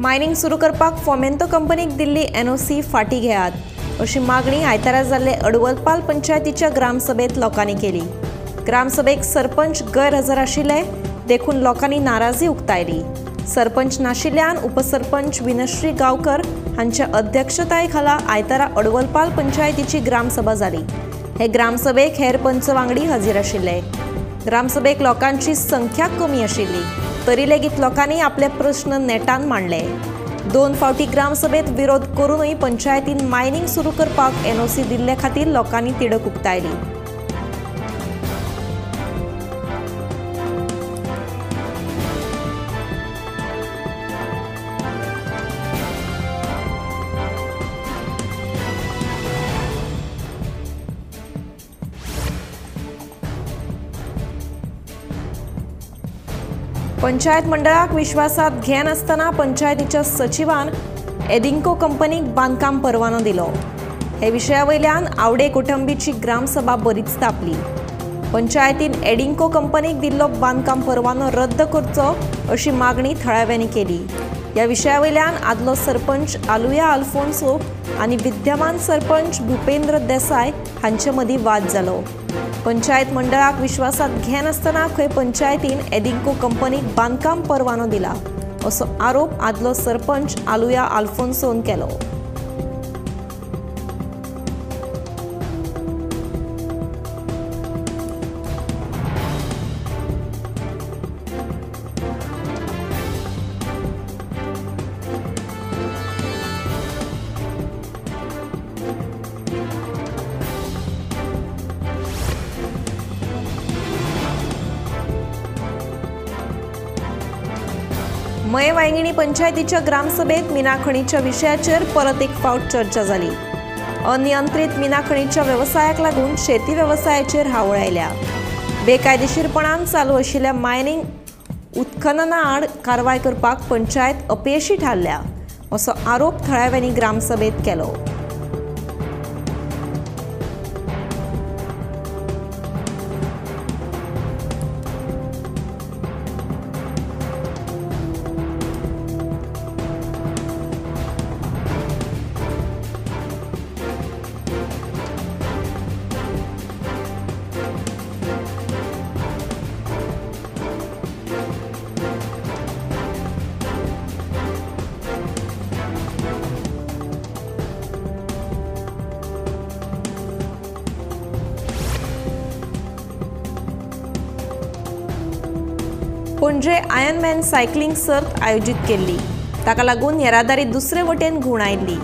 Mining सुरू करपाक फोमेंतो कंपनीक दिल्ली एनओसी फाटी घेयात अशी मागणी आयतारा जाल्ले अडवलपाल पंचायतीच्या ग्रामसभेत लोकांनी केली। ग्रामसभेक सरपंच गैरहजर आशिल्ले देखून लोकांनी नाराजी उक्तायली। सरपंच नाशिल्ल्यान उपसरपंच विनश्री गांवकर हांच्या अध्यक्षताये खाला आयतारा अडवलपाल पंचायतीची ग्रामसभा जाली। हे ग्रामसभेक हेर पंच वांगडी हजीर आशिल्ले। ग्रामसभेक लोकांची संख्या कमी आशिल्ली तरी लेगीत लोकांनी आपले प्रश्न नेटान मांडले। दोन फावटी ग्रामसभेत विरोध करूनय पंचायतीन मायनिंग सुरू करपाक एनओसी दिल्ले खातीर लोकांनी तिडक उक्तायली। पंचायत मंडळाक विश्वासात घेनासतना पंचायतीच्या सचिवान एडिंको कंपनीक बांदकाम परवानो दिलो। हे विशया वयल्यान आवडे कुटुंबीची ग्रामसभा बरीच तापली। पंचायतीन एडिंको कंपनीक दिल्लो बांदकाम परवानो रद्द करचो अशी मागणी थळाव्यांनी केली। ह्या विशया वयल्यान आदलो सरपंच आलुया आल्फोन्सो आनी विद्यमान सरपंच भूपेंद्र देसाय हांचे मदीं वाद जालो। पंचायत मंडळाक विश्वासात घेनासतना खंय पंचायतीन एडिंको कंपनीक बांदकाम परवानो दिला असो आरोप आदलो सरपंच आलुया आल्फोन्सोन केलो। मये वांगिणी पंचायतीच्या ग्रामसभेत मिनाखणीच्या विशयाचेर परत एक फावट चर्चा जाली। अनियंत्रित मिनाखणीच्या वेवसायाक लागून शेती वेवसायाचेर हावळ आयल्या। बेकायदेशीरपणान चालू आशिल्ल्या मायनिंग उत्खनना आड कारवाय करपाक पंचायत अपयशी थारल्या असो आरोप थळाव्यांनी ग्रामसभेत केलो। पणजे आयर्नमॅन सायकलिंग सर्त आयोजीत केल्ली। ताका लागून येरादारी दुसरे वटेन घुंवडायल्ली।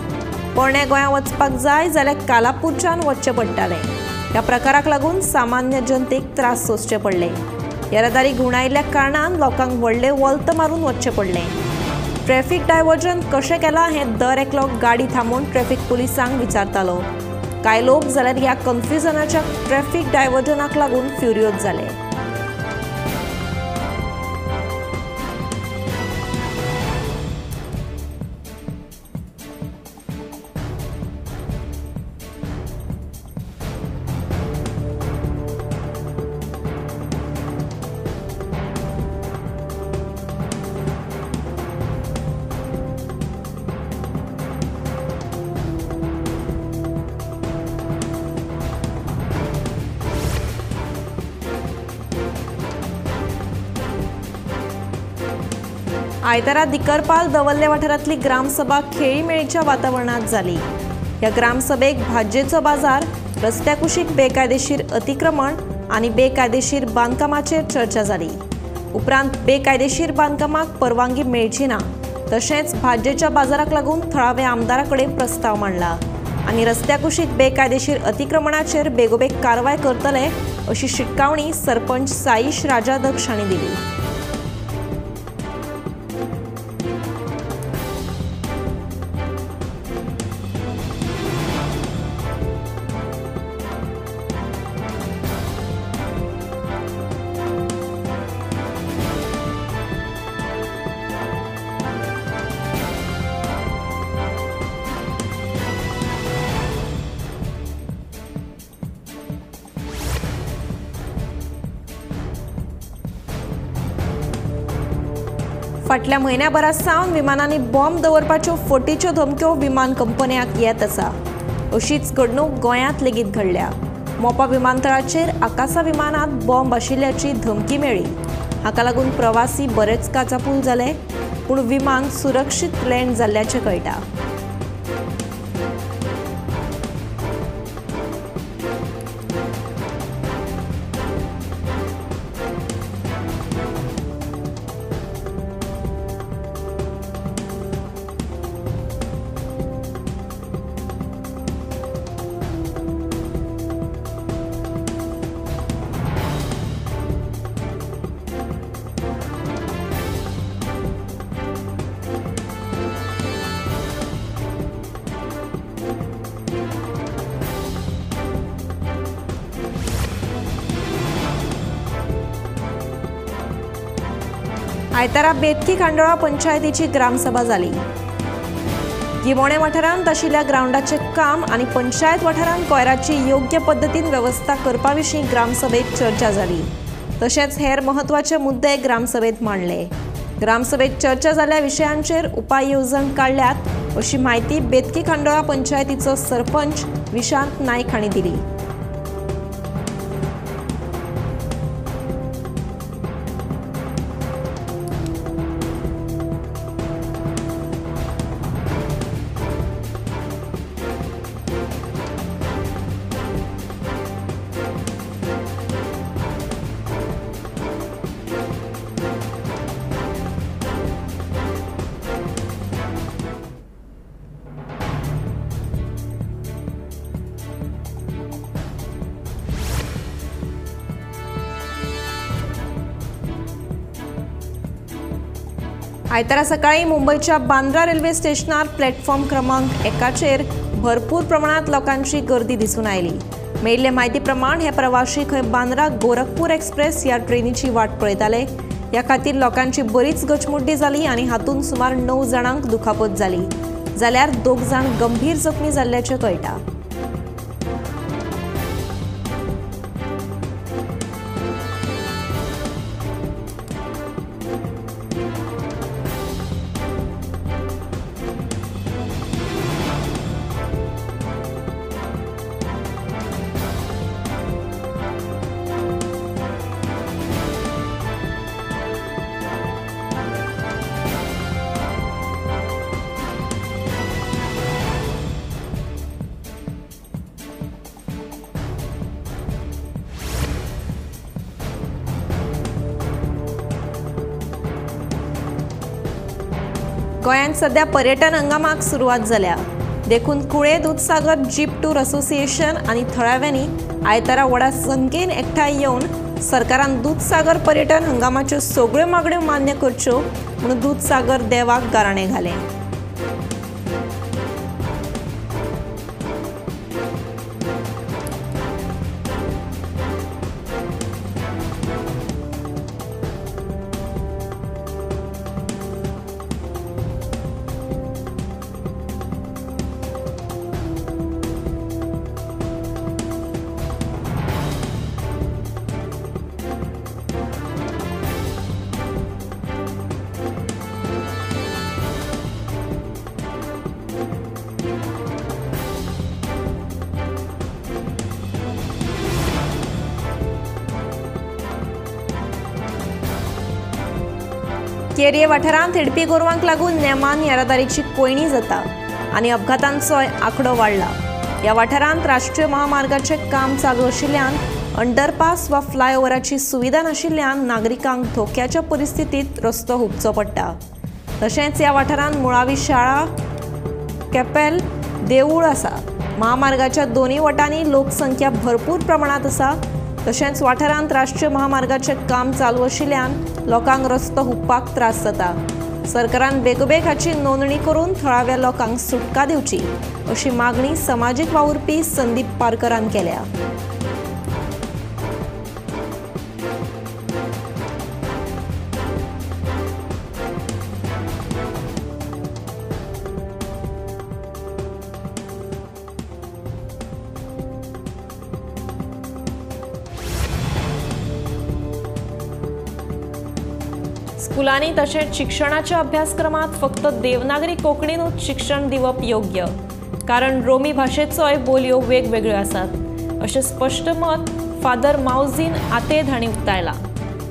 पोरण्या गोंया वचपाक जाय जाल्यार कालापूरच्यान वचचें पडटालें। ह्या प्रकाराक लागून सामान्य जनतेक त्रास सोंसचे पडले। येरादारी घुंवडायिल्ल्या कारणान लोकांक व्हडले वोल्त मारून वचचें पडलें। ट्रॅफिक डायवर्जन कशें केलां हें दर एकलो गाडी थांबोवन ट्रॅफिक पुलिसांक विचारतालो। कांय लोक जाल्यार ह्या कन्फ्युजनाच्या ट्रॅफिक डायवर्जनाक लागून फ्युरियोज जाले। आयतारा दिकरपाल दवल्ले वाठारांतली ग्रामसभा खेळीमेळीच्या वातावरणात जाली। ह्या ग्रामसभेक भाजयेचो बाजार, रस्त्या कुशीक बेकायदेशीर अतिक्रमण आनी बेकायदेशीर बांदकामाचेर चर्चा जाली। उपरांत बेकायदेशीर बांदकामाक परवानगी मेळची ना तशेंच भाजयेच्या बाजाराक लागून थळाव्या आमदारा कडेन प्रस्ताव मांडला आनी रस्त्या कुशीक बेकायदेशीर अतिक्रमणाचेर बेगोबेग कारवाय करतले अशी शिटकावणी सरपंच साईश राजाध्यक्ष हांणी दिली। फाटल्या म्हयन्याभरा सावन विमानांनी बॉम्ब दवरपाच्यो फटीच्यो धमक्यो विमान कंपन्यांक येत आसा. अशीच घडणूक गोंयांत लेगीत घडल्या. मोपा विमानतळाचेर आकासा विमानांत बॉम्ब आशिल्ल्याची धमकी मेळ्ळी. हाका लागून प्रवासी बरेच काचापूल जाले, पूण विमान सुरक्षीत लँड जाल्ल्याचें कळटा. आयतारा बेतकी खांडोळा पंचायतीची ग्रामसभा जाली. गिमोणे वाठारांत आशिल्ल्या ग्रावंडाचें काम आनी पंचायत वाठारांत कोयराची योग्य पद्दतीन वेवस्था करपा विशीं ग्रामसभेत चर्चा जाली. तशेंच हेर म्हत्वाचे मुद्दे ग्रामसभेत मांडले. ग्रामसभेत चर्चा जाल्ल्या विशयांचेर उपाय येवजण काडल्यात अशी म्हायती बेतकी खांडोळा पंचायतीचो सरपंच विशांत नायक हांणी दिली. आयतारा सकाळी मुंबयच्या बांद्रा रेल्वे स्टेशनार प्लॅटफॉर्म क्रमांक 1चेर भरपूर प्रमाणात लोकांची गर्दी दिसून आयली. मेळिल्ले म्हायती प्रमाण हे प्रवाशी खंय बांद्रा गोरखपूर एक्सप्रेस ह्या ट्रेनीची वाट पळयताले. ह्या खातीर लोकांची बरीच गचमुड्डी जाली आनी हातूंत सुमार 9 जाणांक दुखापत जाली, जाल्यार 2 जाण गंभीर जखमी जाल्ल्याचें कळटा. गोंयांत सध्या पर्यटन हंगामाक सुरवात जाल्या, देखून कुळे दुदसागर जीप टूर असोसिएशन आनी थळाव्यांनी आयतारा व्हडा संख्येन एकठांय येवन सरकारान दुदसागर पर्यटन हंगामाच्यो सगळ्यो मागण्यो मान्य करच्यो म्हणून दुदसागर देवाक गाराणें घालें. केरये वाठारांत हेडपी गोरवांक लागून नेमान येरादारीची कोयणी जाता आनी अपघातांचोय आंकडो वाडला. ह्या वाठारांत राष्ट्रीय महामार्गाचें काम चालू आशिल्ल्यान अंडरपास वा फ्लायओव्हराची सुविधा नाशिल्ल्यान नागरिकांक धोक्याच्या परिस्थितीत रस्तो हुपचो पडटा. तशेंच ह्या वाठारांत मुळावी शाळा, कॅपेल, देवूळ आसा. महामार्गाच्या दोनूय वटांनी लोकसंख्या भरपूर प्रमाणांत आसा. तशेंच वाठारांत राष्ट्रीय महामार्गाचें काम चालू आशिल्ल्यान लोकांक रस्तो हुपपाक त्रास जाता. सरकारान बेगोबेग हाची नोंदणी करून थळाव्या लोकांक सुटका दिवची अशी मागणी समाजीक वावुरपी संदीप पारकरान केल्या. स्कुलांनी तशेंच शिक्षणाच्या अभ्यासक्रमांत फक्त देवनागरी कोंकणीनूच शिक्षण दिवप योग्य, कारण रोमी भाशेचोय बोलयो वेगवेगळ्यो आसात अशें स्पश्ट मत फादर मावझीन आतेद हांणी उक्तायलां.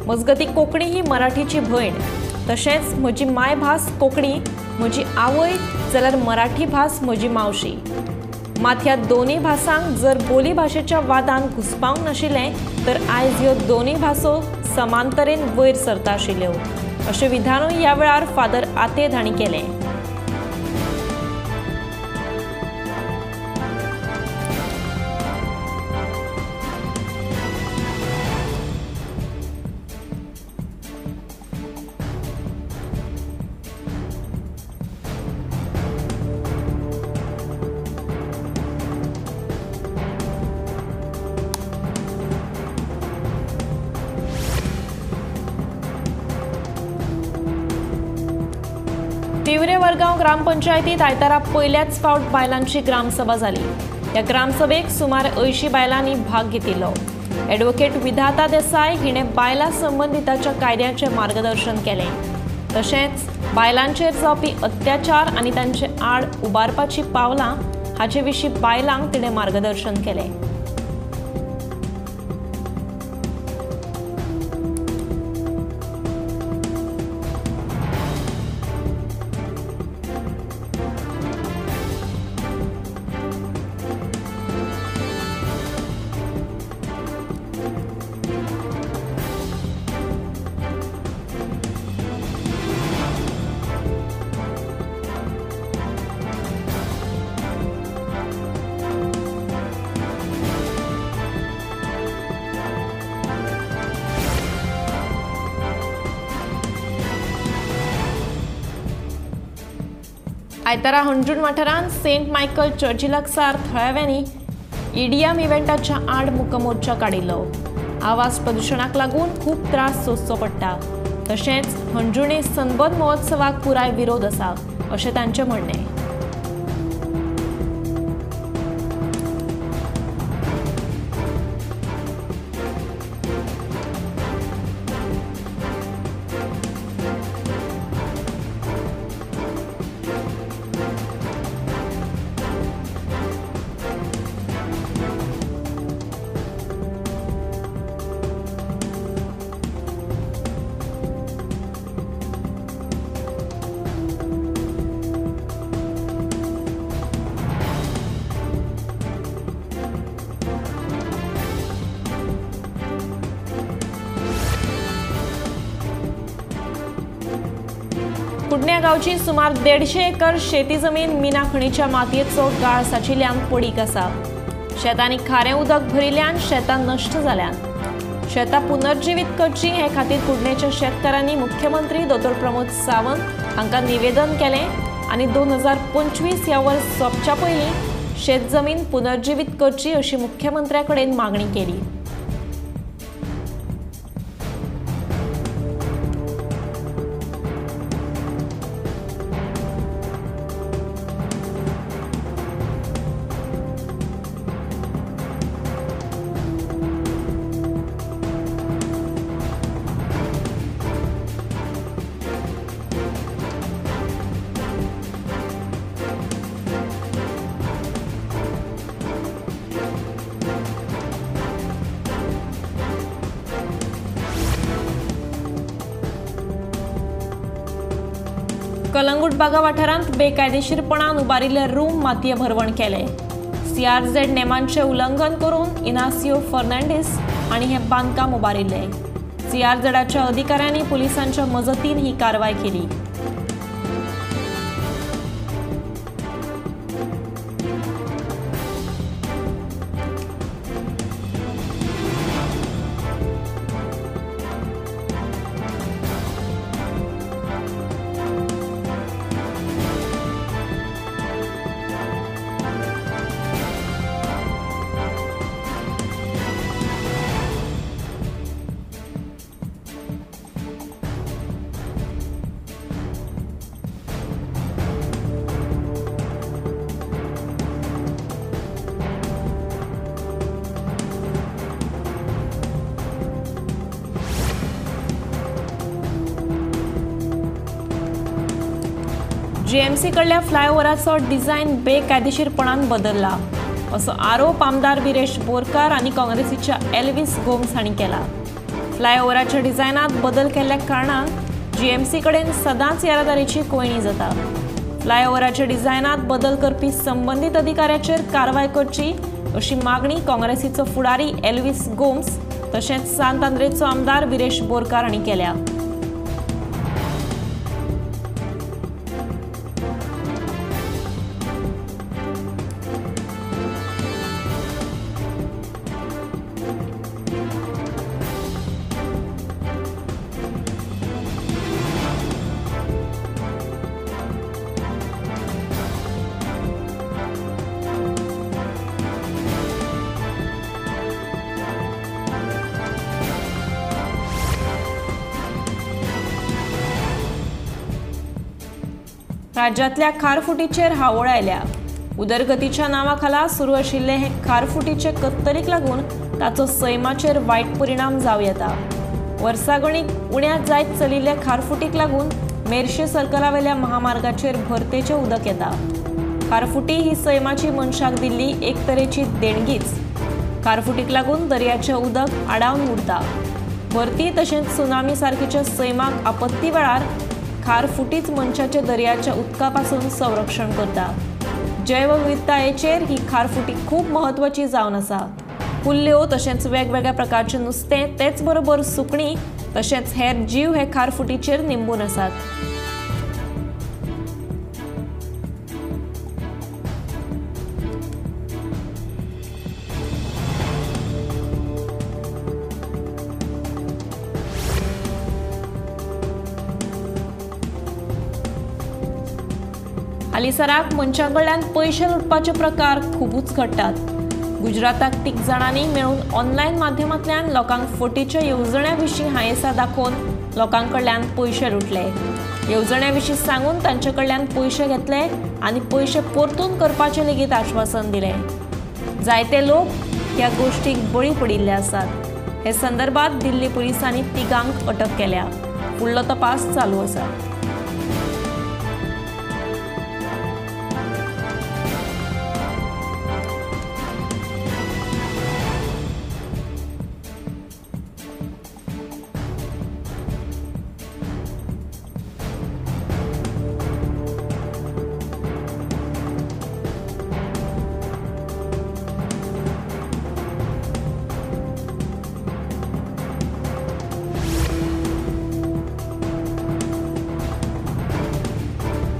मजगतीं कोंकणी ही मराठीची भयण, तशेंच म्हजी मायभास कोंकणी म्हजी आवय जाल्यार मराठी भास म्हजी मावशी. मात ह्या दोनूय भासांक जर बोली भाशेच्या वादान घुसपावंक नाशिल्लें तर आयज ह्यो दोनूय भासो समांतरेन वयर सरता आशिल्ल्यो अशें विधानूय ह्या वेळार फादर आतेद हांणी केलें. तिवरे वरगांव ग्रामपंचायतीत आयतारा पयल्याच फावट बायलांची ग्रामसभा जाली. ह्या ग्रामसभेक सुमार 80 बायलांनी भाग घेतिल्लो. एडवोकेट विधाता देसाय हिणें बायलां संबंदिताच्या कायद्याचें मार्गदर्शन केलें. तशेंच बायलांचेर जावपी अत्याचार आनी तांचे आड उबारपाची पावलां हाचे विशीं बायलांक तिणें मार्गदर्शन केलें. आयतारा हणजूण वाठारांत सेंट मायकल चर्ची लागसार थळाव्यांनी ईडीएम इव्हेंटाच्या आड मुकमोर्चा काडिल्लो. आवाज प्रदुशणाक लागून खूब त्रास सोंसचो पडटा, तशेंच हणजुणे सनबर्न महोत्सवाक पुराय विरोध आसा अशें तांचें म्हणणें. कुडण्या गांवची सुमार 150 एकर शेती जमीन मिना खणीच्या मातयेचो गाळ साचिल्ल्यान पडीक आसा. शेतांनी खारें उदक भरिल्ल्यान शेतां नश्ट जाल्यात. शेतां पुनर्जिवीत करची हे खातीर कुडणेच्या शेतकारांनी मुख्यमंत्री दोतोर प्रमोद सावंत हांकां निवेदन केलें आनी 2025 ह्या वर्स सोंपच्या पयलीं शेत जमीन पुनर्जिवीत करची अशी मुख्यमंत्र्या कडेन मागणी केली. कलंगूट बागा वाठारांत बेकायदेशीरपणान उबारिल्ले रूम मातये भरवण केले. सीआरझेड नेमांचें उल्लंघन करून इनासियो फर्नांडीस हांणी हें बांदकाम उबारिल्लें. सीआरझेडाच्या अधिकाऱ्यांनी पुलिसांच्या मजतीन ही कारवाय केली. जीएमसी कडल्या फ्लायओव्हराचो डिझायन बेकायदेशीरपणान बदलला असो आरोप आमदार विरेश बोरकार आनी काँग्रेसीच्या एल्विस गोम्स हांणी केला। फ्लायओव्हराच्या डिझायनात बदल केल्ल्या कारणान जीएमसी कडेन सदांच येरादारीची कोंयडी जाता। फ्लायओव्हराच्या डिझायनात बदल करपी संबंदीत अधिकाऱ्याचेर कारवाय करची अशी मागणी काँग्रेसीचो फुडारी एल्विस गोम्स तशेंच सांत आंद्रेचो आमदार विरेश बोरकार हांणी केल्या। राज्यांतल्या खारफुटीचेर हावळ आयल्या। उदरगतीच्या नांवाखाला सुरू आशिल्ले हे खारफुटीचे कत्तरीक लागून ताचो सैमाचेर वायट परिणाम जावं येता। वर्सागणीक उण्या जायत चलिल्ल्या खारफुटीक लागून मेरशे सर्कलावेल्या महामार्गाचेर भरतेचें उदक येता। खारफुटी ही सैमाची मनशाक दिल्ली एक तरेची देणगीच। खारफुटीक लागून दर्याचें उदक आडावन उरता। भरती तशेंच सुनामी सारकीच्या सैमाक आपत्ती वेळार खारफुटीच मनशाच्या दर्याच्या उदकापासून संरक्षण करता। जैवविविधतायेचेर ही खारफुटी खूब म्हत्वाची जावन आसा। कुल्ल्यो तशेंच वेगवेगळ्या प्रकारचें नुस्तें तेच बरोबर सुकणीं तशेंच हेर जीव हे खारफुटीचेर निंबून आसात। हालींसराक मनशां कडल्यान पयशे लुटपाचे प्रकार खुबूच घडटात। गुजराताक तीग जाणांनी मेळून ऑनलायन माध्यमांतल्यान लोकांक फटीच्या येवजण्यां विशीं हायेसां दाखोवन लोकां कडल्यान पयशे लुटले। येवजण्यां विशीं सांगून तांचे कडल्यान पयशे घेतले आनी पयशे परतून करपाचें लेगीत आश्वासन दिलें। जायते लोक ह्या गोश्टीक बळी पडिल्ले आसात। हे संदर्भात दिल्ली पुलिसांनी तिगांक अटक केल्या। फुडलो तपास चालू आसा।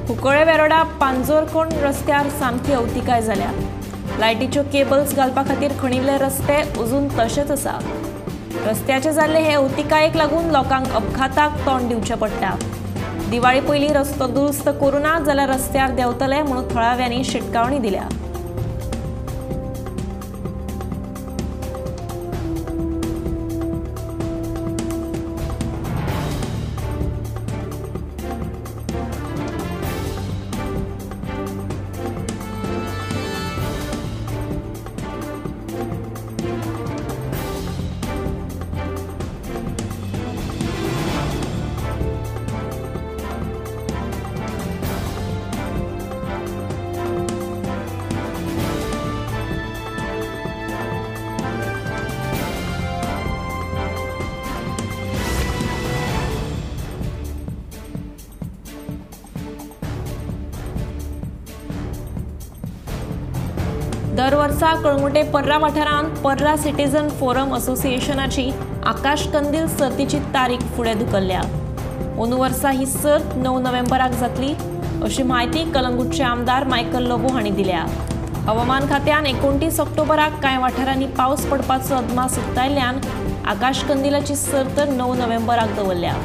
कुंकळे वेरोडा पांजोरकोण रस्त्यार सामकी अवतिकाय जाल्या। लायटीच्यो केबल्स घालपा खातीर खणिल्ले रस्ते अजून तशेच आसा। रस्त्याचे जाल्ले हे अवतिकायेक लागून लोकांक अपघाताक तोंड दिवचें पडटा। दिवाळी पयलीं रस्तो दुरुस्त करूं ना जाल्यार रस्त्यार देंवतले म्हणून थळाव्यांनी शिटकावणी दिल्या। दर वर्सा कळंगूटे पर्रा वाठारांत पर्रा सिटीजन फोरम असोसिएशनाची आकाशकंदील सर्तीची तारीख फुडें धुकल्ल्या। अंदू वर्सा ही सर्त 9 नोव्हेंबराक जातली अशी म्हायती कलंगूटचे आमदार मायकल लोबो हांणी दिल्या। हवामान खात्यान 29 ऑक्टोबराक कांय वाठारांनी पावस पडपाचो अदमास उक्तायल्ल्यान आकाशकंदिलाची सर्त 9 नोव्हेंबराक दवरल्या।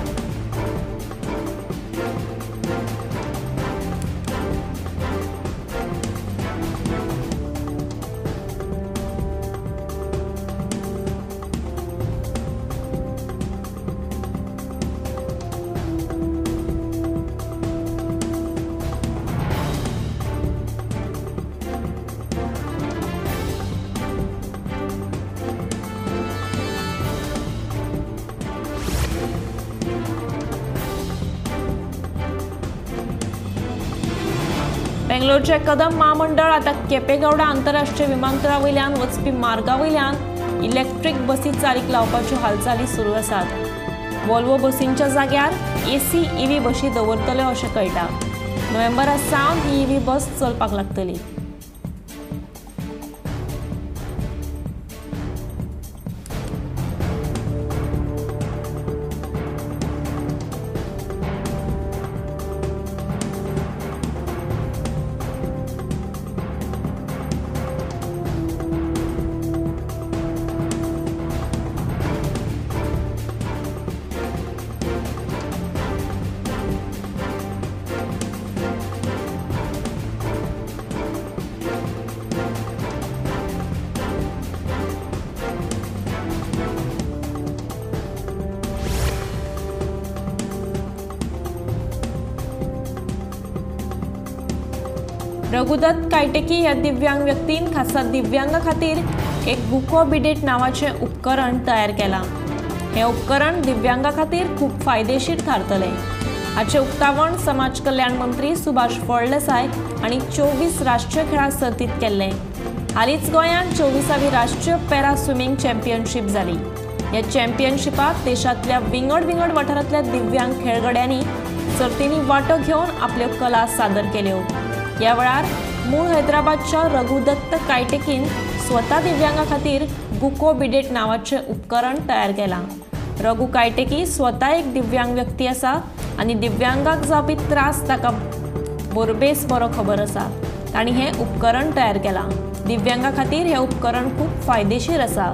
बेंगलोरचे कदम म्हामंडळ आतां केपेगौडा आंतरराष्ट्रीय विमानतळा वयल्यान वचपी मार्गा वयल्यान इलेक्ट्रीक बसी चालीक लावपाच्यो हालचाली सुरू आसात। वॉल्वो बसींच्या जाग्यार एसी ईव्ही बशी दवरतल्यो अशें कळटा। नोव्हेंबरा सावन ही ईव्ही बस चलपाक लागतली। रघुदत्त कायटेकी ह्या दिव्यांग व्यक्तीन खासा दिव्यांगा खातीर एक गुको बिडेट नांवाचें उपकरण तयार केलां। हें उपकरण दिव्यांगा खातीर खूब फायदेशीर थारतलें। हाचें उक्तावण समाज कल्याण मंत्री सुभाष फळदेसाय हांणी 24 राष्ट्रीय खेळां सर्तींत केल्लें। हालींच गोंयांत 24वी राष्ट्रीय पॅरा स्विमींग चॅम्पियनशीप जाली। ह्या चॅम्पियनशिपाक देशांतल्या विंगड विंगड वाठारांतल्या दिव्यांग खेळगड्यांनी सर्तींनी वांटो घेवन आपल्यो कला सादर केल्यो। ह्या वेळार मूळ हैदराबादच्या रघुदत्त कायटेकीन स्वता दिव्यांगा खातीर गुको बिडेट नांवाचें उपकरण तयार केलां। रघु कायटेकी स्वता एक दिव्यांग व्यक्ती आसा आनी दिव्यांगाक जावपी त्रास ताका बोरबेस बरो खबर आसा। तांणी हें उपकरण तयार केलां। दिव्यांगा खातीर हें उपकरण खूब फायदेशीर आसा।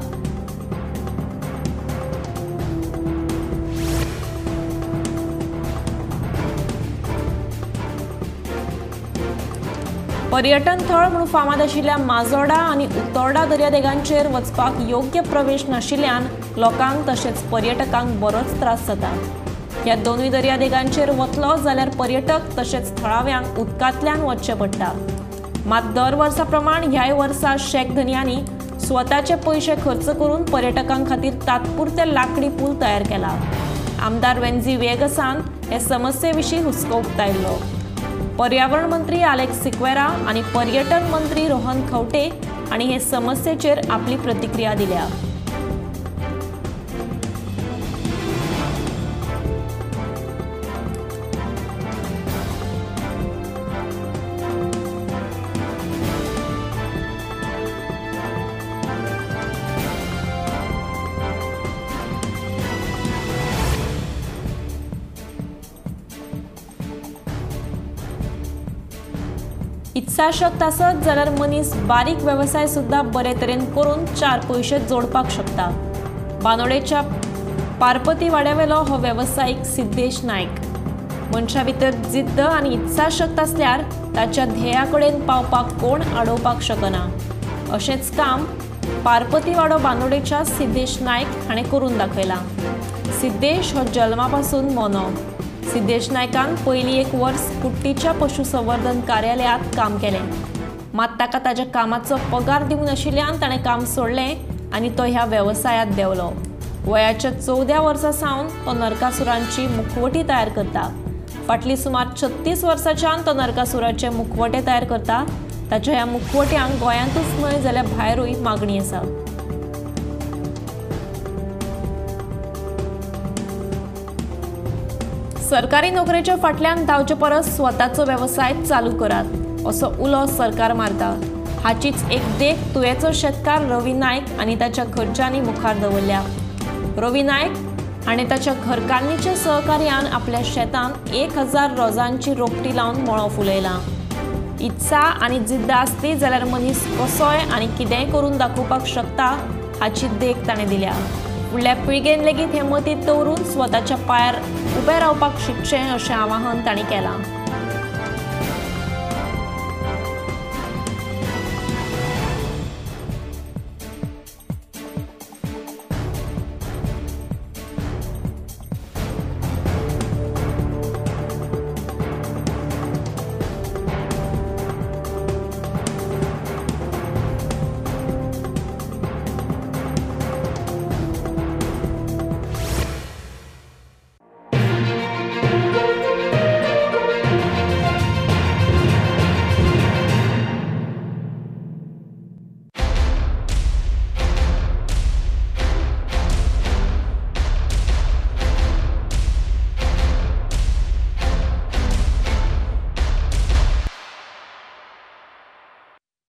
पर्यटन थळ म्हणून फामाद आशिल्ल्या माजोर्डा आनी उतोर्डा दर्यादेगांचेर वचपाक योग्य प्रवेश नाशिल्ल्यान लोकांक तशेंच पर्यटकांक बरोच त्रास जाता। ह्या दोनूय दर्यादेगांचेर वतलो जाल्यार पर्यटक तशेंच थळाव्यांक उदकांतल्यान वचचें पडटा। मात दर वर्सा प्रमाण ह्याय वर्सा शेक धनयांनी स्वताचे पयशे खर्च करून पर्यटकां खातीर तात्पुरते लाकडी पूल तयार केला। आमदार वेन्झी वेगसान हे समस्ये विशीं हुस्को उक्तायल्लो। पर्यावरण मंत्री आलेक्स सिक्वेरा आनी पर्यटन मंत्री रोहन खंवटे हांणी हे समस्येचेर आपली प्रतिक्रिया दिल्या। इत्साशक्त आसत जाल्यार मनीस बारीक वेवसाय सुद्दां बरे तरेन करून 4 पयशे जोडपाक शकता। बांदोडेच्या पार्पती वाड्यावेलो हो वेवसायीक सिद्धेश नायक। मनशा भितर जिद्द आनी इत्साशक्त आसल्यार ताच्या ध्येया कडेन पावपाक कोण आडोवपाक शकना। अशेंच काम पार्पती वाडो बांदोडेच्या सिद्धेश नायक हाणें करून दाखयलां। सिद्धेश हो जल्मा पासून मोनो। सिद्धेश नायकान पयलीं एक वर्स कुट्टीच्या पशुसंवर्धन कार्यालयांत काम केलें। मात ताका ताच्या कामाचो पगार दिवंक नाशिल्ल्यान ताणें काम सोडलें आनी तो ह्या वेवसायांत देंवलो। वयाच्या 14 वर्सां सावन तो नरकासुरांची मुखवटी तयार करता। फाटलीं सुमार 36 वर्सांच्यान तो नरकासुराचे मुखवटे तयार करता। ताच्या ह्या मुखवट्यांक गोंयांतूच न्हय जाल्यार भायरूय मागणी आसा। सरकारी नोकरेच्या फाटल्यान धांवचे परस स्वताचो वेवसाय चालू करात असो उलो सरकार मारता। हाचीच एक देख तुयेचो शेतकार रवी नायक आनी ताच्या घरच्यांनी मुखार दवरल्या। रवी नायक हाणें ताच्या घरकान्नीच्या सहकार्यान आपल्या शेतांत 1000 रोजांची रोपटी लावन मळो फुलयला। इत्सा आनी जिद्द आसली जाल्यार मनीस कसोय आनी कितेंय करून दाखोवपाक शकता हाची देख ताणें दिल्या। फुडल्या पिळगेन लेगीत हें मतींत दवरून स्वताच्या पांयार उबें रावपाक शिकचें अशें आवाहन तांणी केलां।